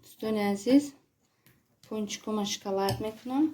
Дӯстони азиз, пончикома шоколад мекунам.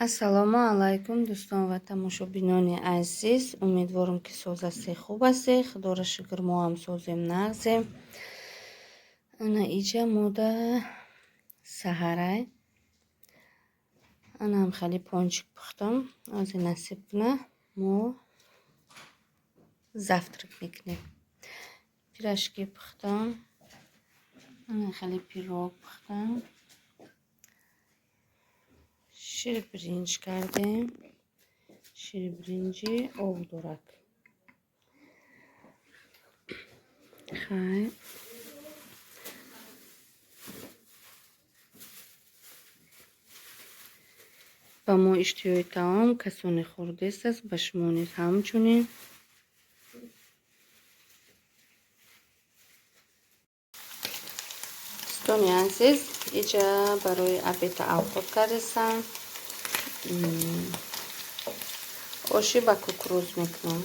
Ассалому алайкум, дӯстон ва тамошобинони азиз. Умедворам, ки соз ҳастед, хуб ҳастед. Худоро шукр, мо ҳам созем, нағзем. Ана иҷа мода саҳарай. Анаам хеле пончик пухтам. Ҳозир насиб куна, мо завтрак мекунем. Пирожки пухтам. Ана хеле пирог пухтам. Шири биринҷ кардем. Шири биринҷи обдорак. Хай. Ба мо иштиҳои таом, касоне хӯрдест аст, ба шумо низ ҳамчунин. Дӯстони азиз, иҷа барои обеда авқот кардесам. Оши ба кукуруз мекунам.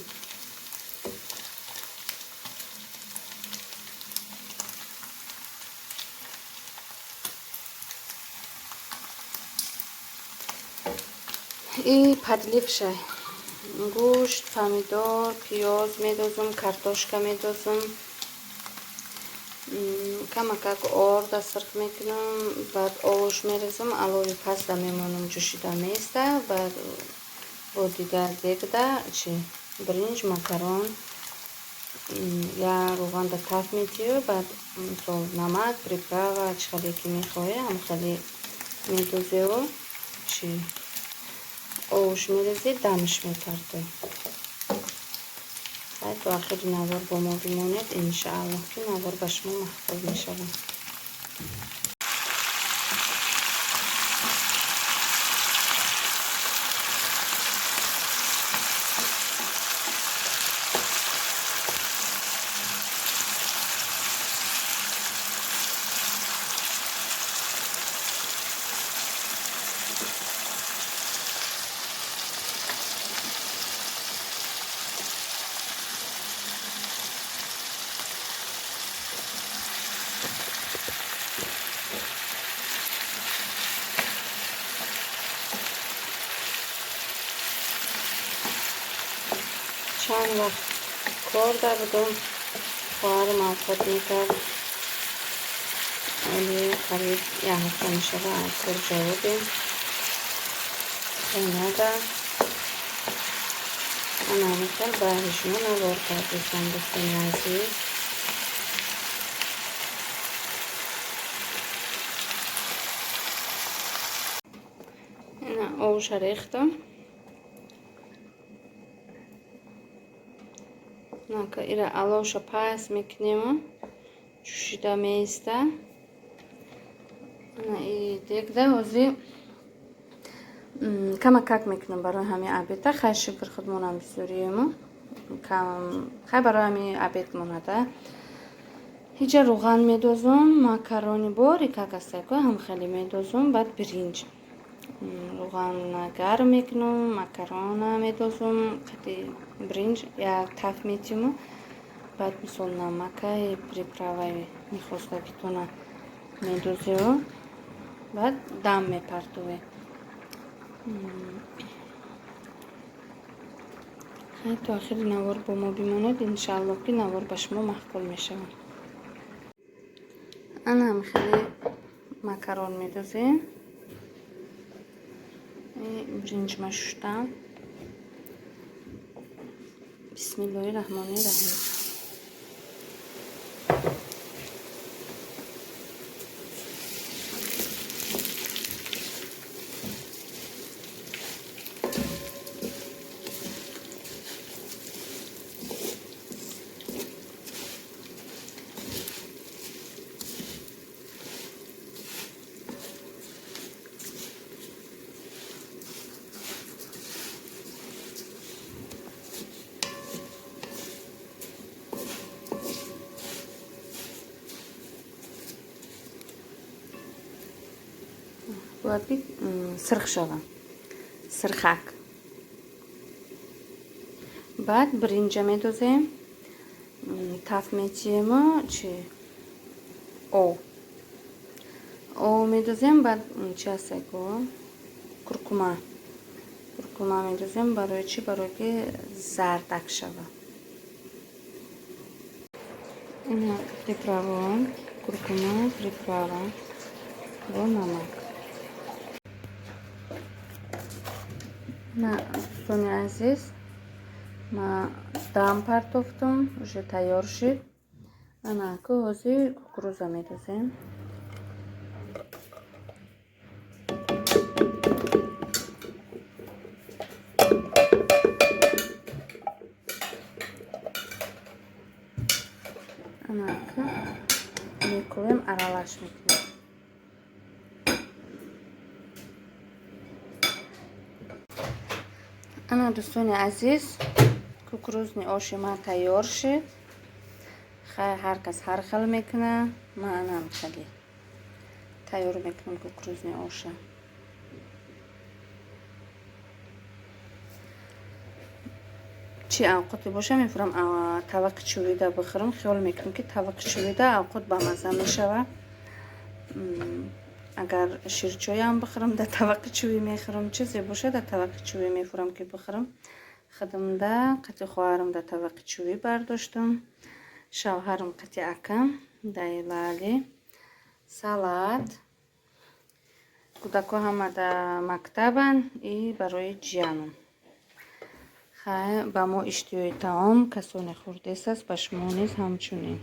И подлившай. Гӯшт, помидор, пиёз медозам, картошка медозам. Камакак орда сирх мекунам, баъд овош мерезам, алови паста мемонам, ҷӯшида меиста, баъд бо дигар дегда чи биринҷ, макарон, я рӯғанда таф медиҳю, баъд мисол намак, приправа, чӣ хеле ки мехоҳӣ, ҳам хеле медозеву чи овош мерезӣ, дамш мепартоӣ. То ахири навор бо мо бимонед, иншааллоҳ, ки навор ба шумо маҳбуб мешавад. Чанд вақт кор будам, хоҳарам авқот мекард. Оли қариб як ҳафта мешава, аз кор ҷавобем. Хонада. Ана ҳамихел баҳри шумо навор кардесам, дӯстони азиз. Ина овша рехтам. Нака ира аловша паст мекунему, ҷӯшида меиста. Ана и дегда ҳозир Камакак мекунам барои ҳамин обеда. Хай, шукр, худмонам бисёриему. Хай, барои ҳамин обед монада. Ҳиҷа рӯған медозум, макарони бори как астайко ҳам хеле медозум, баъд биринҷ. Рӯғана гарм мекунам, макарона медозум, қати биринҷ як таф метиму, баъд мисол намакай, приправаи мехостагитона медозеву, баъд дам мепартове. Хай, то охири навор бо мо бимонед, иншааллоҳ, ки навор ба шумо маъқул мешавад. Ана ҳам хеле макарон медозем. Биринҷ ма шуштам. Бисмиллоҳи раҳмони раҳим. Бояд ки сирх шавад, сирхак. Баъд биринҷа медозем, таф метиему, чи об медозем, баъд чи астайко, куркума медозем. Барои чӣ? Барое ки зардак шавад. Ина приправа, куркума, приправа бо намак. На, дӯстони азиз, ма дам партофтум, уже тайёр шид. Ана ку ҳозир кукуруза медозем. Ана ку мекӯвем, аралаш мекунем. Ана, дӯстони азиз, кукурузный оши ман тайёр шид. Хай, ҳар кас ҳар хел мекунад, ман анам хеле тайёр мекунам кукурузный оша. Чӣ авқоте боша, мефурам тавақи чӯбида бихӯрам. Хиёл мекунам, ки тавақи чӯбида авқот бамазза мешавад. Агар ширчоям бихӯрам, дар тавақи чӯбӣ мехӯрам. Чизе боша, дар тавақи чӯбӣ мефурам, ки бихӯрам. Худамда қати хоҳарам дар тавақи чӯбӣ бардоштам, шавҳарам қати акам дар лаъли. Салат. Кӯдакҳо ҳама дар мактабанд и барои ҷиянам. Хай, ба мо иштиҳои таом, касоне хӯрдест аст, ба шумо низ ҳамчунин.